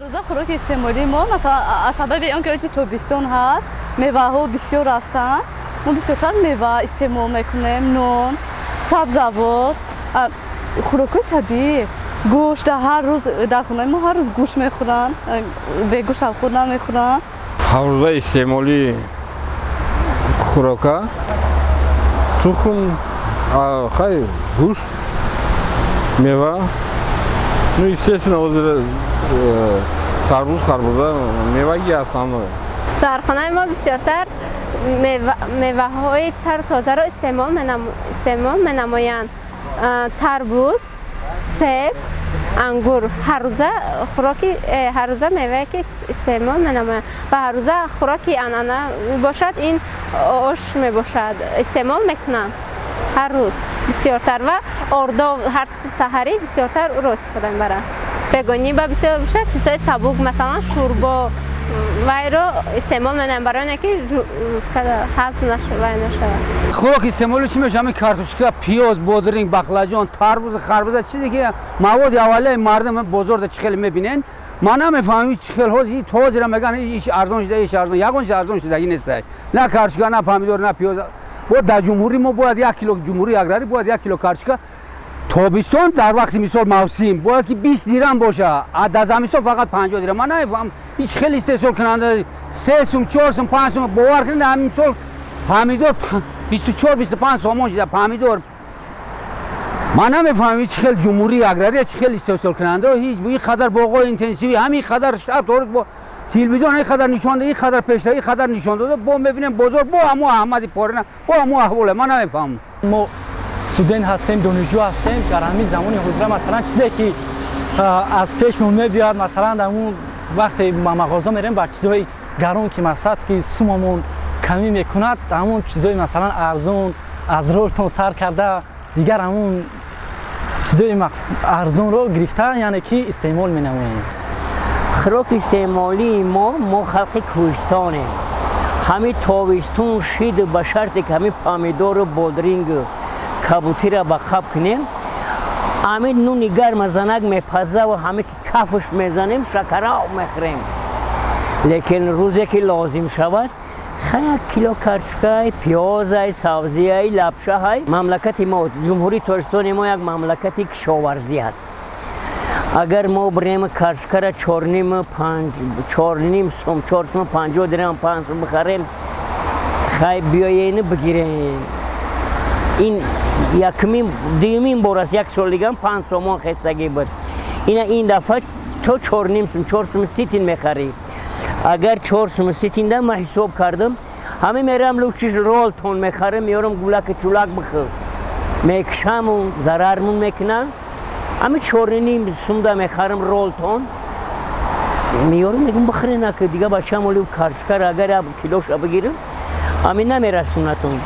Рӯза хӯроки истеъмолии мо, масалан, аз сабаби он ки ози тобистон ҳаст, меваҳо бисёр ҳастанд, мо бисёртар мева истеъмол мекунем, нон, сабзавот, хӯрокҳои табиӣ, гӯшт. Ҳар рӯз дар хонаи мо ҳар рӯз гӯшт мехӯранд, бегӯшт худ намехӯранд. Ҳаррӯза истеъмолии хӯрока тухм, хай, гӯшт, мева, ну, естественно, ҳозир тарбуз, харбуза, меваги ҳастанд. Дар хонаи мо бисёртар меваҳои тару тозаро истеъмол менамоянд: тарбуз, себ, ангур. Ҳаррӯза хӯроки, ҳаррӯза мевае ки истеъмол менамоянд ва ҳаррӯза хӯроки анъана мебошад, ин ош мебошад, истеъмол мекунанд ҳар рӯз бисёртар ва ордо ҳар саҳарӣ бисёртар ӯро истифода мебаранд. Бегонӣ ба бисёр бошад, чизҳои сабук, масалан, шӯрбо вайро истеъмол менамоям, барои оне ки ҳазм вай нашавад. Хӯрок истеъмоли чӣ мешавад? Ҳамин картошка, пиёз, бодринг, бақлаҷон, тарбуз, харбуза, чизе ки маводи аввалияи мардум. Бозорда чӣ хеле мебинен, ман намефаҳмам, чӣ хел ҳозир то ҳозира меган иш арзон шуда, иш арзон. Ягон чиз арзон шудагӣ нест: на картошка, на помидор, на пиёз. Бо дар ҷумҳурӣ мо бояд 1 кило, ҷумҳурии аграрӣ бояд 1 кило картошка тобистон, дар вақти мисол мавсим, бояд ки 20 дирам боша, а дар замистон фақат 50 дирам. Ман намефаҳмам, ҳеч хеле истеҳсолкунанда 3 сум, 4 сум, 5 сум. Бовар кунед, ҳамин мисол помидор 24, 25 сомон шуда помидор. Ман намефаҳмам, чӣ хел ҷумҳурии агрария, чӣ хел истеҳсолкунанда. Ҳеҷ ин қадар боғҳои интенсивӣ, ҳамин қадар шаб торик бо телевизион ин қадар нишон, ин қадар пешравӣ, ин қадар нишон дода, бо мебинем бозор бо ҳамо аҳмади порина, бо ҳамо аҳволе. Ман намефаҳмам. Мо студент ҳастем, донишҷӯ ҳастем. Дар ҳамин замони ҳозира, масалан, чизе ки аз пешмон мебиёяд, масалан, дар он вақте ба мағоза мерем, ба чизҳои гарон ки масалан ки сумамон камӣ мекунад, ҳамон чизҳои, масалан, арзон, аз Ролтон сар карда, дигар ҳамон чизҳои арзонро гирифта, яъне ки истеъмол менамоем. Хӯроки истеъмолии мо, мо халқи кӯҳистонем, ҳамин тобистон шид, ба шарте ки ҳамин помидору бодрингу кабутира ба қаб кунем, ҳамин нуни гарма занак мепазаву ҳамин ки кафш мезанем, шакароб мехӯрем. Лекин рӯзе ки лозим шавад, хай, 1 кило картошкай, пиёзай, сабзияй, лапшаҳай. Мамлакати мо, Ҷумҳурии Тоҷикистони мо, як мамлакати кишоварзӣ ҳаст. Агар мо бирем, картошкара чорним, панҷ, 4,5 сум, 4 сум 50 дирам, 5 сум бихарем, хай, биёен, бигирем. Ин якумин, дуюмин бор аст. Як сол дигам 5 сомон хестагӣ буд. Ина ин дафъа то 4,5 сум, 4 сум 30 тин мехарӣ. Агар 4 сум 30 тинда ман ҳисоб кардам, ҳамин мерам, лучше Ролтон мехарам, меёрам, гулаки чулак бихӯр мекушаму зарармун мекунам. Ҳамин 4,5 сумда мехарам Ролтон, меёрам, мегум: «Бихӯрена». Ки дига бачам оли картошкара агар килоша бигирам, ҳамин намерасонатон.